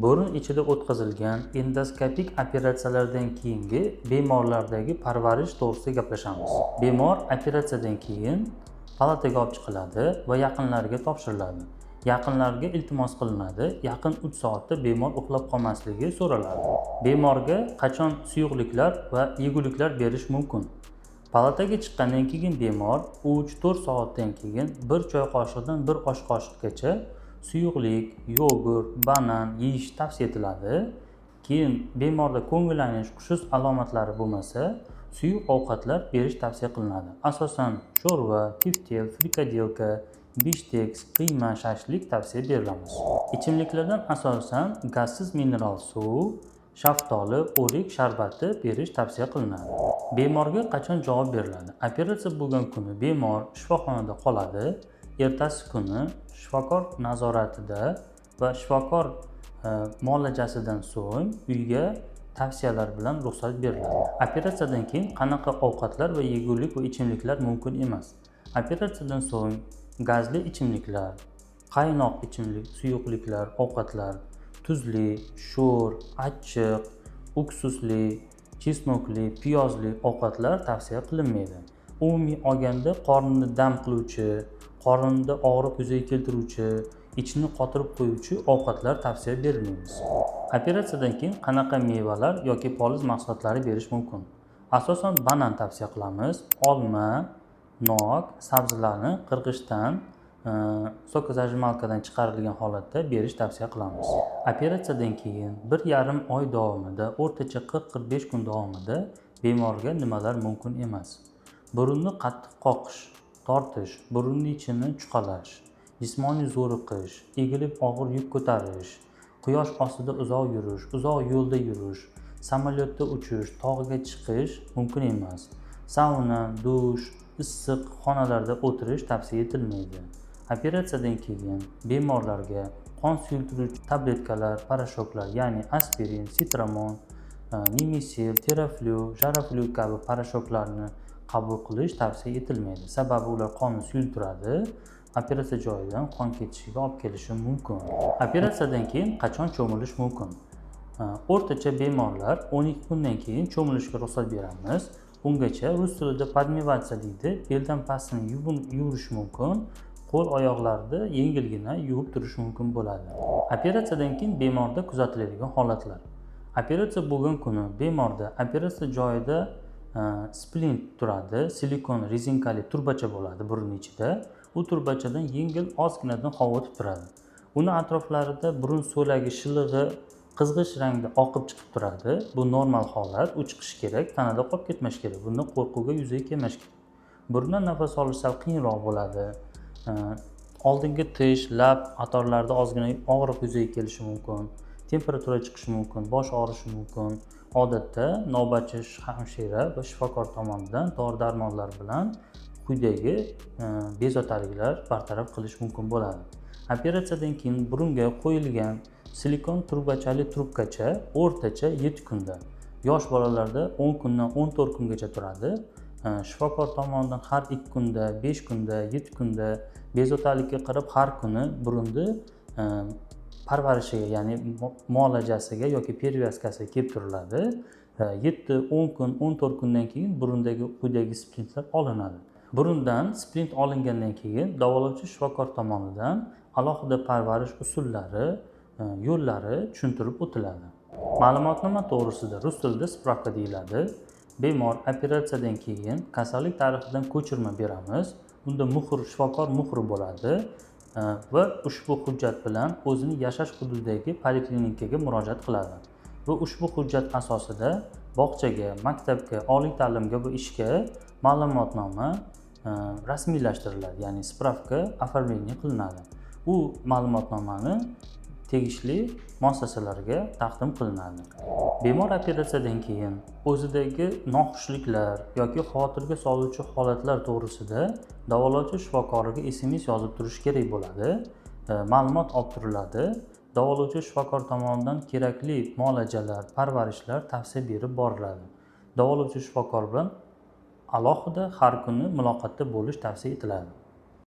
Burun ichida o'tkazilgan endoskopik operatsiyalardan keyingi bemorlardagi parvarish to'g'risida gaplashamiz. Bemor operatsiyadan keyin palataga olib chiqiladi va yaqinlariga topshiriladi. Yaqinlarga iltimos qilinadi, yaqin 3 soatda bemor uxlab qolmasligi so'raladi. Bemorga qachon suyuqliklar va yeguliklar berish mumkin? Palataga chiqqandan keyin bemor 3-4 soatdan keyin 1 choy qoshiqdan 1 osh qoshiqgacha suyuqlik, yogurt, banan yeyish tavsiya etiladi. Keyin bemorda ko'ngillanish, qushish alomatlari bo'lmasa, suyuq ovqatlar berish tavsiya qilinadi. Asosan sho'rva, teftel, frikadelka, bishteks, qiyma, shashlik tavsiya berilamiz. Ichimliklardan asosan gazsiz mineral suv, shaftoli, o'rik sharbati berish tavsiya qilinadi. Bemorga qachon javob beriladi? Operatsiya bo'lgan kuni bemor shifoxonada qoladi. Ertasi kuni shifokor nazoratida va shifokor muolajasidan so'ng uyga tavsiyalar bilan ruxsat beriladi. Operatsiyadan keyin qanaqa ovqatlar va yegulik va ichimliklar mumkin emas? Operatsiyadan so'ng gazli ichimliklar, qaynoq ichimlik, suyuqliklar, ovqatlar, tuzli, sho'r, achchiq, uksusli, чеснок li, piyozli ovqatlar tavsiya qilinmaydi. Umumiy olganda qornni dam qiluvchi, qorinda og'riq yuzaga keltiruvchi, ichni qotirib qo'yuvchi ovqatlar tavsiya bermaymiz. Operatsiyadan keyin qanaqa mevalar yoki poliz mahsulotlari berish mumkin? Asosan banan tavsiya qilamiz, olma, nok, sabzilarni qirg'ichdan, сокозажималка dan chiqarilgan holatda berish tavsiya qilamiz. Operatsiyadan keyin 1,5 oy davomida, o'rtacha 40-45 kun davomida bemorga nimalar mumkin emas? Burunni qattiq qoqish, tortish, burunni ichini chuqalash, jismoniy zo'riqish, egilib og'ir yuk ko'tarish, quyosh ostida uzoq yurish, uzoq yo'lda yurish, samolyotda uchish, tog'ga chiqish mumkin emas. Sauna, dush, issiq xonalarda o'tirish tavsiya etilmaydi. Operatsiyadan keyin bemorlarga qon suyultiruvchi tabletkalar, порошок lar, ya'ni aspirin, sitramon, nimisil, teraflu, jaraflu kabi порошок larni qabul qilish tavsiya etilmaydi. Sababi ular qonni suyultiradi, operatsiya joyidan qon ketishiga olib kelishi mumkin. Operatsiyadan keyin qachon cho'milish mumkin? O'rtacha bemorlar 12 kundan keyin cho'milishga ruxsat beramiz. Ungacha rus tilida подмываться deydi, beldan pastini yuvirish mumkin, qo'l oyoqlarni yengilgina yuvib turish mumkin bo'ladi. Operatsiyadan keyin bemorda kuzatiladigan holatlar. Operatsiya bo'lgan kuni bemorda operatsiya joyida splint turadi, silikon rezinkali turbacha bo'ladi burun ichida. U turbachadan yengil ozginadan havo o'tib turadi. Uni atroflarida burun so'lagi shilig'i qizg'ish rangda oqib chiqib turadi. Bu normal holat, u chiqishi kerak, tanada qolib ketmashi kerak. Bundan qo'rquvga yuzaga kelmash kerak. Burundan nafas olish sal qiyinroq bo'ladi. Oldingi tish, lab qatorlarida ozgina og'riq yuzaga kelishi mumkin. Temperatura chiqishi mumkin, bosh og'rishi mumkin. Odatda navbatchi hamshira va shifokor tomonidan dori darmonlar bilan quyidagi bezovtaliklar bartaraf qilish mumkin bo'ladi. Operatsiyadan keyin burunga qo'yilgan silikon turbachali trubkacha o'rtacha 7 kunda, yosh bolalarda 10 kundan 14 kungacha turadi. Shifokor tomonidan har 2 kunda, 5 kunda, 7 kunda bezovtalikka qarab har kuni burunni parvarishiga, ya'ni muolajasiga yoki перевязка siga kelib turiladi. 7, 10 kun, 14 kundan keyin burundagi quyidagi splintlar olinadi. Burundan splint olingandan keyin davolovchi shifokor tomonidan alohida parvarish usullari, yo'llari tushuntirib o'tiladi. Ma'lumotnoma to'g'risida rus tilida справка deyiladi. Bemor operatsiyadan keyin kasallik tarixidan ko'chirma beramiz. Unda muhr, shifokor muhri bo'ladi va ushbu hujjat bilan o'zini yashash hududidagi poliklinikaga murojaat qiladi va ushbu hujjat asosida bog'chaga, maktabga, oliy ta'limga va ishga ma'lumotnoma rasmiylashtiriladi, ya'ni справка оформление qilinadi. U ma'lumotnomani tegishli muassasalarga taqdim qilinadi. Bemor operatsiyadan keyin o'zidagi noxushliklar yoki xavotirga soluvchi holatlar to'g'risida davolovchi shifokoriga SMS yozib turishi kerak bo'ladi. Ma'lumot olib turiladi. Davolovchi shifokor tomonidan kerakli muolajalar, parvarishlar tavsiya berib boriladi. Davolovchi shifokor bilan alohida har kuni muloqotda bo'lish tavsiya etiladi.